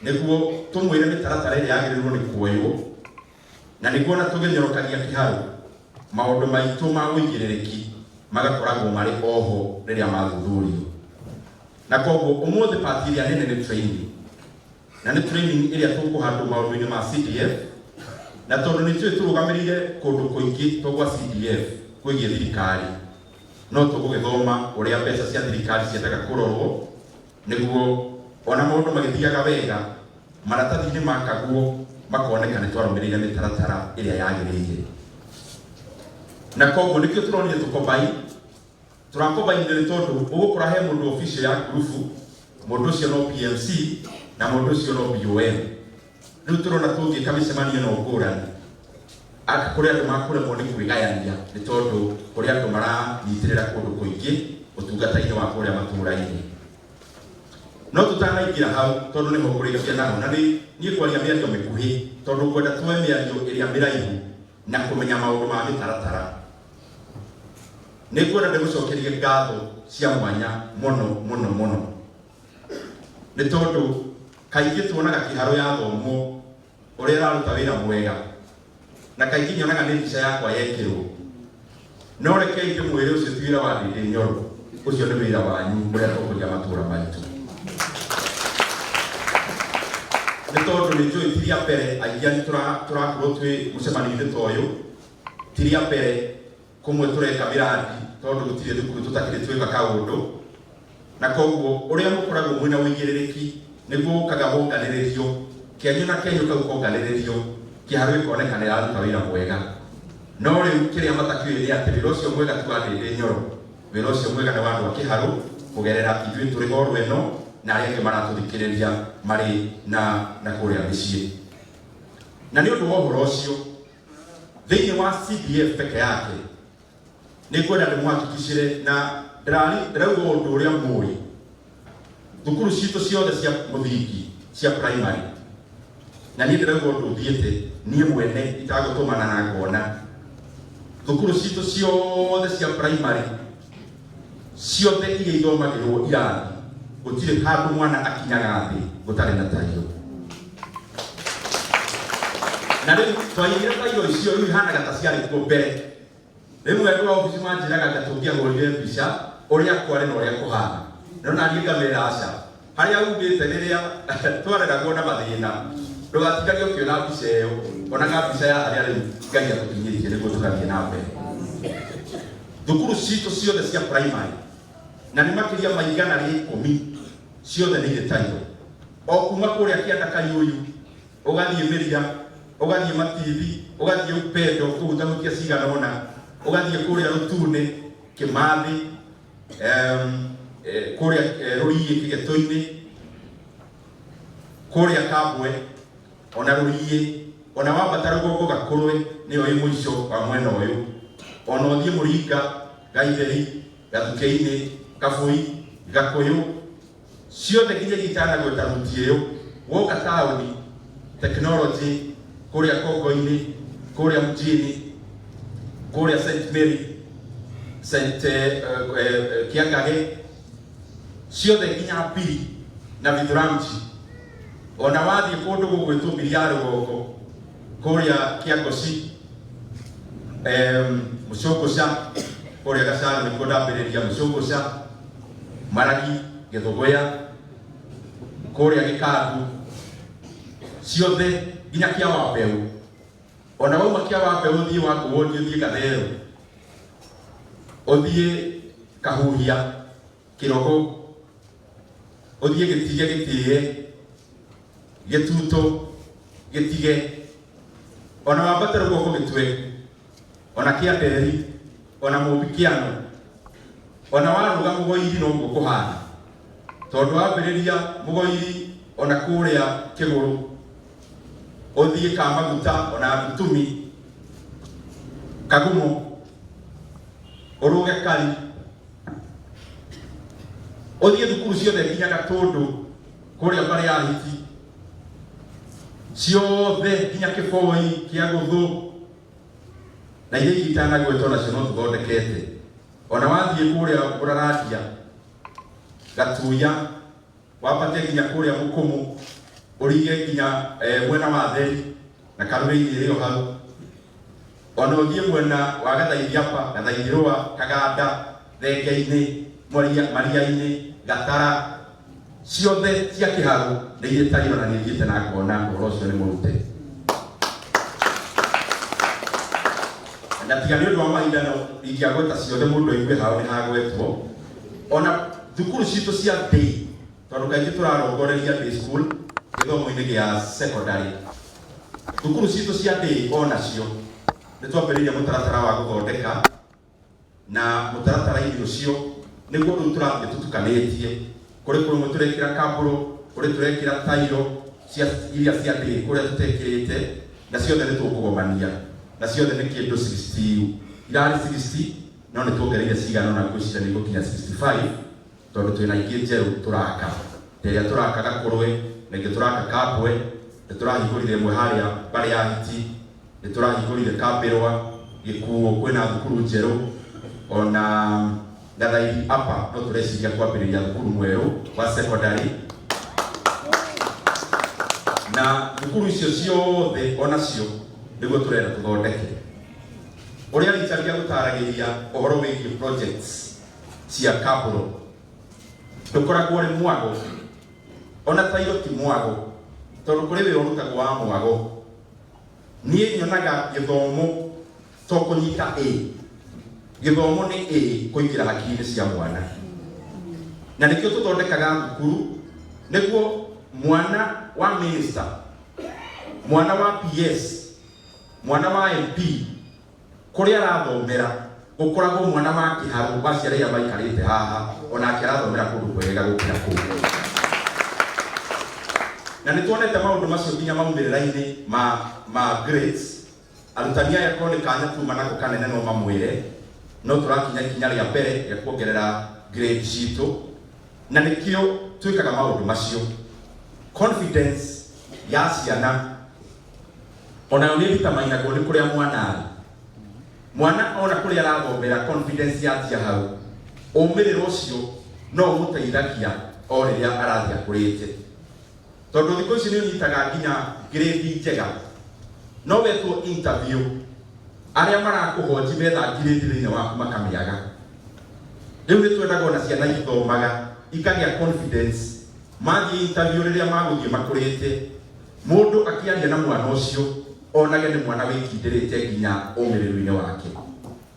Nĩguo tũmwĩre mĩtaratara ĩrĩa yagĩrĩirwo nĩ kuoywo, na nĩguo ona tũgĩnyorokagia kĩharũ, maũndũ maitũ ma ũigĩrĩrĩki magakoragwo marĩ oho rĩrĩa mathuthurio. Na koguo ũmũthĩ part ĩrĩa nene nĩ training, na nĩ training ĩrĩa tũkũhandwo maũndũ-inĩ ma CDF, na tondũ nĩ tũĩ tũrũgamĩrĩire kũndũ kũingĩ to gwa CDF kwĩgiĩ thirikari, no tũgũgĩthoma ũrĩa mbeca cia thirikari ciendaga kũrorwo, Nĩguo o na maũndũ magĩthiaga wega, maratathi-inĩ makagwo makoneka nĩ twarũmĩrĩire mĩtaratara ĩrĩa yagĩrĩire. Na koguo nĩkĩo tũronire tũkombai, tũrakombainire nĩ tondũ ũgũkora he mũndũ official ya ngurubu, mũndũ ũcio no PMC na mũndũ ũcio no BOM. Rĩu tũrona tũngĩka mĩcemanio ĩno ngũrani, kũrĩ andũ makũremwo nĩ kwĩgayania nĩ tondũ kũrĩ andũ maranyitĩrĩra kũndũ kũingĩ ũtungata-inĩ wa kũrĩa matũũra-inĩ. No tũtanaingĩra hau tondũ nĩho ngũrĩkia naho, na nĩ niĩ kwaria mĩario mĩkuhĩ tondũ ngwenda tuoe mĩario ĩrĩa mĩraihu na kũmenya maũndũ ma mĩtaratara. Nĩ ngwenda ndĩmũcokerie ngatho cia mwanya mũno mũno mũno nĩ tondũ kaingĩ tuonaga kĩharo yathomwo ũrĩa ĩraruta wĩra mwega na kaingĩ nyonaga nĩ mbica yakwa yekĩrwo no rekei ndĩmwĩre ũcio ti wĩra wa Ndĩndĩ Nyoro ũcio nĩ wĩra wanyu mũrĩ atongoria a matũũra maitũ nĩ tondũ nĩ njũĩ ti rĩa mbere aingĩ anyu tũrakorwo twĩ mũcemanio-inĩ ta ũyũ ti rĩa mbere Kũmwe tũreka mĩrandi tondũ gũtirĩ thukuru tũtakĩrĩ twĩka kaũndũ, na koguo ũrĩa mũkoragwo mwĩna ũigĩrĩrĩki nĩguo ũkaga wonganĩrĩrio, kĩenyũ na kĩenyũ kau konganĩrĩrio, kĩharo gĩkoneka nĩ ĩraruta wĩra mwega. No rĩu kĩrĩa matakĩũĩ nĩ atĩ wĩra ũcio mwega ti wa Ndĩndĩ Nyoro, wĩra ũcio mwega nĩ wa andũ a Kĩharũ kũgerera ithuĩ tũrĩ horo ĩno na arĩa angĩ maratũthikĩrĩria marĩ na na kũrĩa mĩciĩ. Na nĩ ũndũ wa ũhoro ũcio, Thĩinĩ wa CDF peke yake nĩ ngwenda ndĩmũhakikicĩre na ndĩrauga ũndũ ũrĩa mũĩ thukuru citũ ciothe cia mũthingi cia primary na niĩ ndĩrauga ũndũ thiĩte niĩ mwene itagũtũmana na ngona thukuru citũ ciothe cia primary ciothe iria ithomagĩrwo irathi gũtirĩ handũ mwana akinyaga thĩ gũtarĩ na tairo na rĩu twaigire tairo icio rĩu ihanaga ta ciarĩ kuo mbere rĩmwe andũ a obici manjĩraga ta tũngĩahũrire mbica ũrĩa kwarĩ na ũrĩa kũhana no naniĩ ngamera aca harĩa umĩte rĩrĩa twareragwo na mathĩna ndũgatindage ũkĩona mbica ĩyo onaga mbica ya harĩa rĩu Ngai atũkinyĩtie nĩguo tũgathiĩ na mbere thukuru citũ ciothe cia primary na nĩ makĩria ma 110 ciothe nĩ irĩ tairo o kuma kũrĩa kĩanda Kayuyu ũgathiĩ Mĩria ũgathiĩ Matithi ũgathiĩ Upendo kũhutahutia cigana ũna ũgathiĩ kũrĩa Rũtune Kĩmathi kũrĩa Rũriĩ Kĩgetũ-inĩ kũrĩa Kambwe ona Rũriĩ ona wambata rũgongo Gakũrwe nĩyo ĩ mũico wa mwena ũyũ ona ũthiĩ Mũringa Gaitheri Gathukĩ-inĩ Kabũi Gakũyũ ciothe nginya iria itanagweta ruti ĩyo woka taũni tekinoronjĩ kũrĩa Kongo-inĩ kũrĩa mjini kũrĩa St Mary St Kĩangage ciothe nginya Mbiri na Vithuramji ona wathiĩ kũndũ gũgwĩtwo Mbiri ya rũgongo kũrĩa Kĩangoci Mũcũngũca kũrĩa Gacaru nĩkuo ndambĩrĩria Mũcũngũca Maragi Gĩthũgũya kũrĩa Gĩkandu ciothe nginya kĩa Wambeũ ona wauma kĩa Wambeũ ũthiĩ Wakũwondi ũthiĩ Gatherũ ũthiĩ Kahuhia Kĩrogo ũthiĩ Gĩtige Gĩtĩe Gĩtuto Gĩtige ona wambate rũgongo Gĩtwe ona Kĩanderi ona Mũmbi Kĩano ona warũga Mũgoiri noguo kũhana tondũ wambĩrĩria Mũgoiri ona kũrĩa Kĩgũrũ ũthiĩ Kamaguta ona Ndutumi Kagumo ũrũge Kari ũthiĩ thukuru ciothe nginya Gatũndũ kũrĩa mbarĩ ya Hiti ciothe nginya Kĩboi kĩa Gũthũ na iria ingĩ itanagwetwo nacio no tũthondekete ona wathiĩ kũrĩa Mũrarandia Gatuya wambate nginya kũrĩa Mũkũmũ Ũringe nginya mwena wa Theri na Karũrĩ-inĩ ĩrĩ o hau. Ona ũthiĩ mwena wa Gathaithi Upper, Gathaithi Lower, Kaganda, Thenge-inĩ, Maria-inĩ, Gatara, ciothe cia Kĩharũ nĩ irĩ tairo na nĩ thiĩte na ngona ũhoro ũcio nĩ mũrute. Na tiga nĩ ũndũ wa mahinda no ingĩagweta ciothe mũndũ aigue hao nĩ hagwetwo. Ona thukuru citũ cia day, tondũ kaingĩ tũrarongoreria day school gĩthomo-inĩ gĩa secondary. Thukuru citũ cia day onacio nĩ twambĩrĩirie mũtaratara wa gũthondeka, na mũtaratara-inĩ ũcio nĩguo rĩu tũrathiĩ tũtukanĩtie. Kũrĩ kũrĩmwe tũrekĩra kambũro, kũrĩ tũrekĩra tairo cia iria cia day kũrĩa tũtekĩrĩte, na ciothe nĩ tũkũgomania, na ciothe nĩ kĩndũ 60, irarĩ 60 no nĩ tuongereire cigana ũna, ngwĩciria nĩ igũkinya 65, tondũ twĩna ingĩ njerũ tũraka, ta ĩrĩa tũraka Gakũrwe, na ĩngĩ tũraka Kambwe, nĩ tũrahingũrire ĩmwe harĩa Mbarĩ ya Hiti, nĩ tũrahingũrire Kambĩrwa, Gĩkuũ kwĩna thukuru njerũ, ona Gathaithi Upper no tũreciria kwambĩrĩria thukuru mwerũ wa secondary. Na thukuru icio ciothe onacio nĩguo tũrenda tũthondeke. Ũrĩa Richard agũtaragĩria ũhoro wĩgiĩ projects cia kambũro, ndũkoragwo ũrĩ mwago, ona tairo ti mwago, tondũ kũrĩ wĩra ũrutagwo wa mwago. Niĩ nyonaga gĩthomo to kũnyita A, gĩthomo nĩ A kũingĩra hakiri-inĩ cia mwana, na nĩkĩo tũthondekaga thukuru nĩguo mwana wa minister, mwana wa PS, mwana wa MP, kũrĩa arathomera gũkoragwo mwana wa kĩharũ wa ciana iria maikarĩte haha onake arathomera kũndũ kwega gũkĩra kũu. Na nĩ tuonete maũndũ macio nginya maumĩrĩra-inĩ ma grades. Arutani aya korwo nĩ kanya tuma nako kanene no mamwĩre, no tũrakinya ikinya rĩa mbere rĩa kuongerera grade citũ, na nĩkĩo twĩkaga maũndũ macio. Confidence ya ciana onayo nĩ ĩritamainagwo nĩ kũrĩa mwana arĩ. Mwana ona kũrĩa arathomera, confidence yanjia hau, ũmĩrĩro ũcio no ũmũteithagia o rĩrĩa arathiĩ akũrĩte, tondũ thikũ ici nĩ ũnyitaga nginya grade njega no wetwo interview, arĩa marakũhonji metha grade thĩinĩ waku makamĩaga. Rĩu nĩ twendaga ona ciana ithomaga ikagĩa confidence, mathiĩ interview rĩrĩa magũthiĩ makũrĩte, mũndũ akĩaria na mwana ũcio onage nĩ mwana wĩkindĩrĩte nginya ũmĩrĩru-inĩ wake,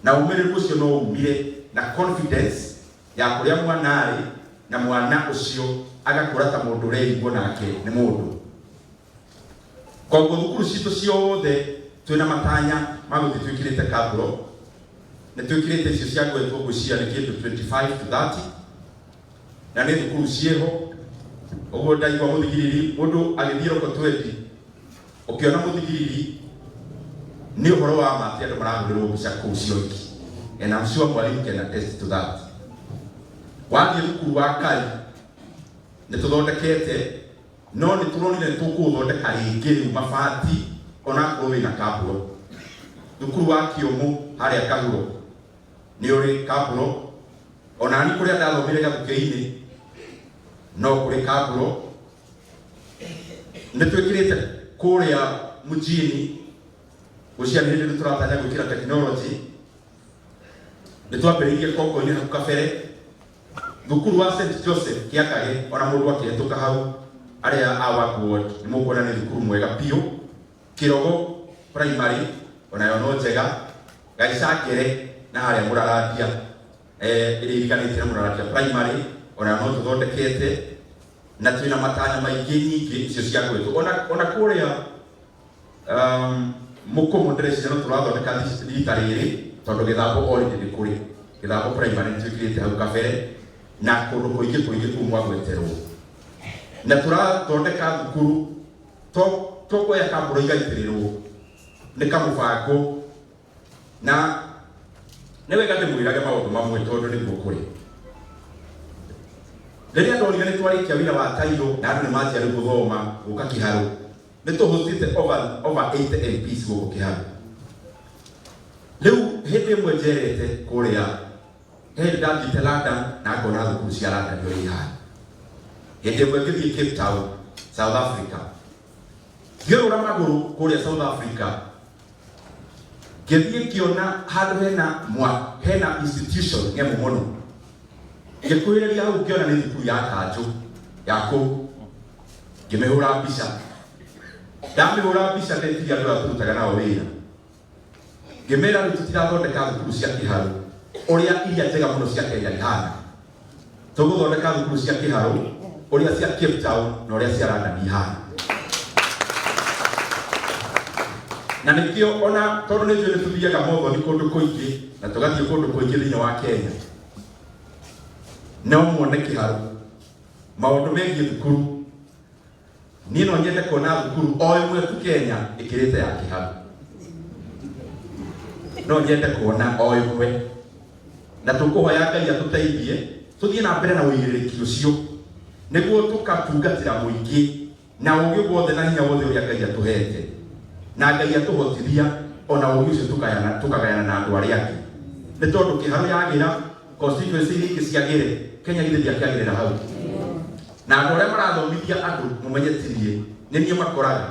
na ũmĩrĩru ũcio no umire na confidence ya kũrĩa mwana arĩ, na mwana ũcio agakũra ta mũndũ ũreiguo nake nĩ mũndũ. Koguo thukuru citũ ciothe twĩna matanya ma gũthiĩ twĩkĩrĩte kambũro, nĩ twĩkĩrĩte icio cia gwetwo, ngwĩciria nĩ kĩndũ 25 to 30, na nĩ thukuru ciĩho. Ũguo ndaigua mũthigiriri mũndũ agĩthiĩ roko 20 ũkĩona mũthigiriri nĩ ũhoro wa ma atĩ andũ marahũrĩrwo mbica kũu cioiki, and I'm sure mwalimu can attest to that. Wathiĩ thukuru wa Kari nĩ tũthondekete, no nĩ tũronire nĩ tũkũũthondeka rĩngĩ rĩu mabati onakorwo wĩna kambũro. Thukuru wa Kĩũmũ harĩa Kahuro nĩ ũrĩ kambũro, onani kũrĩa ndathomire Gathukĩ-inĩ no kũrĩ kambũro. Nĩ twĩkĩrĩte kũrĩa mjini, gũcia nĩ hĩndĩ tũratanya gwĩkĩra technology. Nĩ twambĩrĩirie Kongo-inĩ hau kabere, thukuru wa St Joseph Kĩangage, ona mũndũ akĩhetũka hau arĩa a Work Ward nĩ mũkuona nĩ thukuru mwega biũ. Kĩrogo Primary onayo no njega. Gaicangere na harĩa Mũrarandia, ĩrĩa iriganĩtie na Mũrarandia Primary, onayo no tũthondekete, na twĩna matanya maingĩ nyingĩ icio cia gwĩtwo. Ona kũrĩa mũkũmũ ndĩreciria no tũrathondeka rita rĩrĩ, tondũ gĩthambo already nĩ kũrĩ gĩthambo primary nĩ twĩkĩrĩte hau kabere, na kũndũ kũingĩ kũingĩ kũu mwagweterwo. Na tũrathondeka thukuru to kuoya kambũro igaitĩrĩrwo, nĩ kamũbango. Na nĩ wega ndĩmwĩrage maũndũ mamwe tondũ nĩguo kũrĩ. Rĩrĩa ndonire nĩ twarĩkia wĩra wa tairo na andũ nĩ manjia rĩu gũthoma gũka Kĩharũ, nĩ tũhostĩte over 80 MPs gũkũ Kĩharũ. Rĩu hĩndĩ ĩmwe njerete kũrĩa, he hĩndĩ ndathiĩte London na ngona thukuru cia London ũrĩa ihana. Hĩndĩ ĩmwe ngĩthiĩ Cape Town, South Africa. Ngĩũrũra magũrũ kũrĩa South Africa, ngĩthiĩ ngĩona handũ hena mwa hena institution ng'emu mũno. Ngĩkuhĩrĩria hau ngĩona nĩ thukuru ya kanjũ ya kũu, ngĩmĩhũra mbica. Ndamĩhũra mbica ndetirie andũ arĩa tũrutaga nao wĩra, ngĩmera rĩu tũtirathondeka thukuru cia kĩharũ ũrĩa iria njega mũno cia Kenya ihana, tũgũthondeka thukuru cia kĩharũ ũrĩa cia Cape Town na ũrĩa cia London ihana. Na nĩkĩo ona tondũ nĩ njũĩ nĩ tũthiaga mothoni kũndũ kũingĩ na tũgathiĩ kũndũ kũingĩ thĩinĩ wa Kenya, no muone kĩharũ maũndũ megiĩ thukuru. Niĩ no nyende kuona thukuru o ĩmwe tu Kenya ĩkĩrĩte ya kĩharũ, no nyende kuona o ĩmwe, na tũkũhoya Ngai atũteithie tũthiĩ na mbere na ũigĩrĩrĩki ũcio nĩguo tũkatungatĩra mũingĩ na ũgĩ wothe na hinya wothe ũrĩa Ngai atũhete, na Ngai atũhotithia ona ũgĩ ũcio tũkayana tũkagayana na andũ arĩa angĩ, nĩ tondũ kĩharũ yagĩra constituency iria ingĩ ciagĩre, Kenya githĩ ndĩakĩagĩrĩra hau? Na andũ arĩa marathomithia andũ mũmenye ti niĩ, nĩ niĩ makoraga,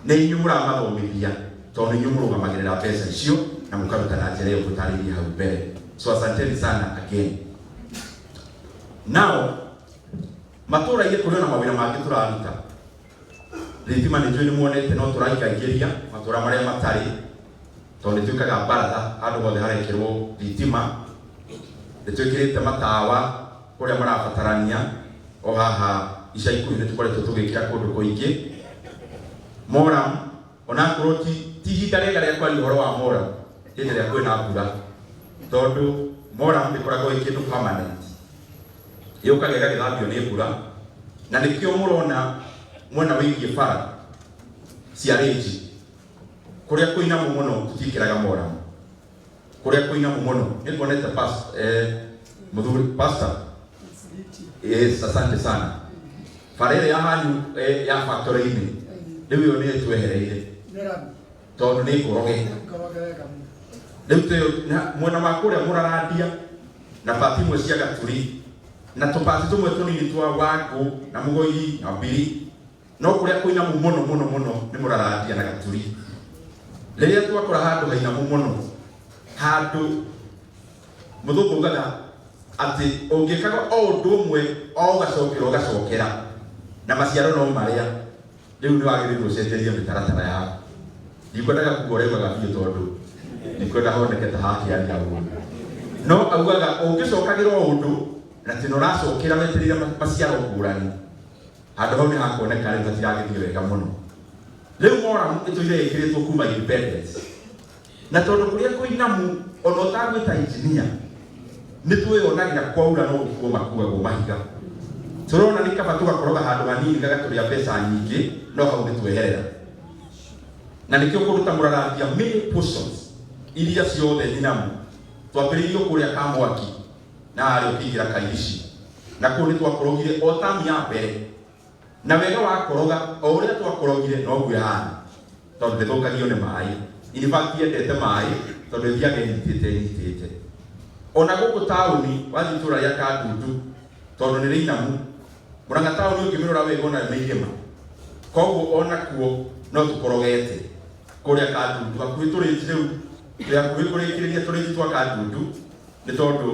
nĩ inyuĩ mũramathomithia, tondũ nĩ inyuĩ mũrũgamagĩrĩra mbeca icio na mũkaruta na njĩra ĩyo ngũtarĩirie hau mbere. So asanteni sana again. Now matũra-inĩ kũrĩ ona mawĩra mangĩ tũraruta. Thitima nĩ njũĩ nĩ muonete no tũraingaingĩria matũra marĩa matarĩ, tondũ nĩ twĩkaga baratha handũ hothe harekĩrwo thitima. Nĩ twĩkĩrĩte matawa kũrĩa marabatarania, o haha ica ikuhĩ nĩ tũkoretwo tũgĩkĩra kũndũ kũingĩ. Moram onakorwo ti ihinda rĩega rĩa kwaria ũhoro wa moram hĩndĩ ĩrĩa kwĩna mbura, tondũ moram ndĩkoragwo ĩ kĩndũ permanent, yũkaga ĩgagĩthambio nĩ mbura, na nĩkĩo mũrona mwena wĩgiĩ bara cia rĩnji kũrĩa kũinamu mũno tũtiĩkĩraga moram. Kũrĩa kũinamu mũno nĩ kuonete mũthuri pastor, yes, asante sana. Bara ĩrĩa ya hanyu ya factory-inĩ rĩu ĩyo nĩ ĩtwehereire tondũ nĩ ngoroge. Rĩu mwena wa kũrĩa mũrarandia na pati imwe cia Gaturi na tũpati tũmwe tũnini twa Wangũ na Mũgũiri na Mbiri, no kũrĩa kũinamu mũno mũno mũno nĩ mũrarandia na Gaturi. Rĩrĩa twakora handũ hainamu mũno, handũ mũthũngũ augaga atĩ ũngĩkaga o ũndũ ũmwe o ũgacokera ũgacokera na maciaro no marĩa, rĩu nĩ wagĩrĩirwo ũcenjerie mĩtaratara yaku. Ndikwendaga kuga ũrĩa augaga biũ tondũ ndikwenda honeke ta hakĩaria ũru, no augaga ũngĩcokagĩra o ũndũ na tĩ ũracokera wetereire maciaro ngũrani, handũ hau nĩ hakuoneka rĩu hatiragĩthiĩ wega mũno. Rĩu moramu ĩtũire ĩkĩrĩtwo kuma independence, na tondũ kũrĩa kũinamu ona ũtagwĩta engineer nĩ twĩyonagĩra kwaura no gũkuo makuagwo mahiga, tũrona nĩ kaba tũgakoroga handũ hanini gagatũrĩa mbeca nyingĩ, no hau nĩ tweherera. Na nĩkĩo kũndũ ta mũrarandia many portions iria ciothe nyinamu twambĩrĩirio kũrĩa Kamwaki na harĩa ũkĩingĩra Kairici, na kũu nĩ twakorogire o tamu ya mbere, na wega wa koroga o ũrĩa twakorogire noguo ĩhana, tondũ ndĩthũkagio nĩ maĩ. In fact yendete maĩ tondũ ĩthiaga ĩnyitĩte ĩnyitĩte. Ona gũkũ taũni wathiĩ itũra rĩa Kandundu, tondũ nĩ rĩinamu, Mũrang'a taũni ũngĩmĩrora wega onayo nĩ irĩma, koguo onakuo no tũkorogete kũrĩa Kandundu hakuhĩ tũrĩnji. Rĩu twĩ hakuhĩ kũrĩkĩrĩria tũrĩnji twa Kandundu, nĩ tondũ